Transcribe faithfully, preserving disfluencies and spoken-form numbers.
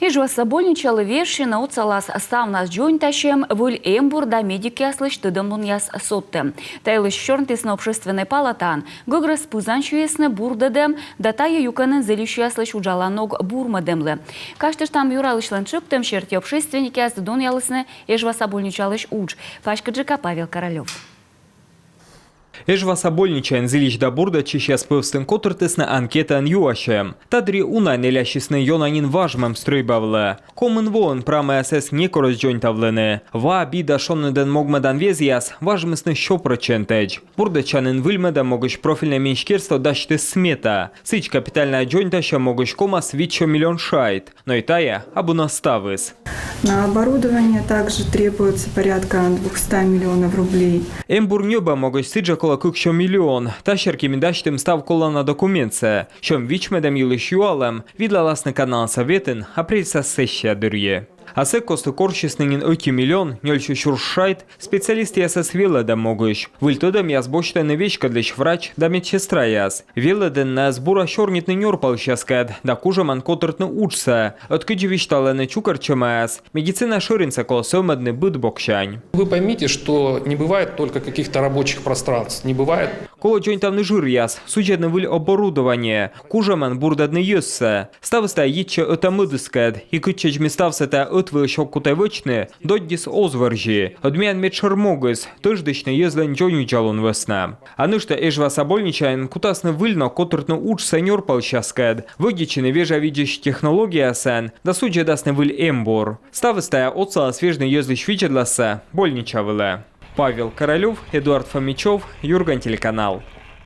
Эжваса больничалы вежсьыны отсалас ставнас дзоньтасьӧм, выль эмбур да медикъяслысь тӧдӧмлунъяс содтӧм. Та йылысь сёрнитісны Общественнӧй палатаын. Гӧгрӧс пызан сюйисны бурдӧдӧм да тайӧ юкӧнын зільысьяслысь уджалан ног бурмӧдӧмлы. Казьтыштам, юралысьлӧн тшӧктӧм серти общественникъяс донъялісны Эжваса больничалысь удж. Паськыдджыка Павел Королёв. Эжваса больничаын зільысь да бурдӧдчысьяс пӧвстын котыртісны анкетаӧн юасьӧм. Та дырйи унаӧн элясисны ёна нин важмӧм стрӧйба вылӧ. Комын воӧн прамӧясӧс некор эз дзоньтавлыны. Ва, би да шоныдӧн могмӧдан везъяс важмисны сё прӧчентӧдз. Бурдӧдчанін выльмӧдӧм могысь профильнӧй министерство дасьтіс смета. Сідз, капитальнӧя дзоньтасьӧм могысь ковмас вит сё миллион шайт. Но и тайӧ абу на ставыс. На оборудование также требуется порядка двухсот миллионов рублей. Эмбур ньӧбӧм могысь сідзжӧ колӧ кык сё миллион. Та серти ми дасьтім став колана документсӧ. Сьӧм вичмӧдӧм йылысь юалӧм видлаласны Каналан Сӧветын апрельса сессия дырйи. А сэк кості корсисны нин ӧти миллион нёль сё сюрс шайт специалистъясӧс велӧдӧм могысь. Выль тӧдӧмъяс босьтӧны веськӧдлысь врач да медсестраяс. Велӧдӧны найӧс бура сёрнитны нёрпалысьяскӧд да кужӧмӧн котыртны уджсӧ. Ӧд кыдзи висьталӧны чукӧртчӧмаяс, медицина шӧринсӧ колӧ сӧвмӧдны быд боксянь. Вы поймите, что не бывает только каких-то рабочих пространств, не бывает. Колӧ дзоньтавны жыръяс, судзӧдны выль оборудование, кужӧмӧн бурдӧдны йӧзсӧ. Ставыс тайӧ йитчӧ ӧта-мӧдыс кӧд, и кытчӧдз ми ставсӧ тайӧ ӧтвылысь ог кутӧй вӧчны, доддьыс оз вӧрзьы. Ӧд миян медшӧр могыс — тӧждысьны йӧзлӧн дзоньвидзалун вӧсна. А нӧшта Эжваса больничаын кутасны выль ног котыртны уджсӧ нёрпалысьяскӧд, вӧдитчыны вежавидзысь технологияясӧн да судзӧдасны выль эмбур. Ставыс тайӧ отсалас вежны йӧзлысь видзӧдлассӧ больнича вылӧ. Павел Королёв, Эдуард Фомичёв, «Юрган» телеканал.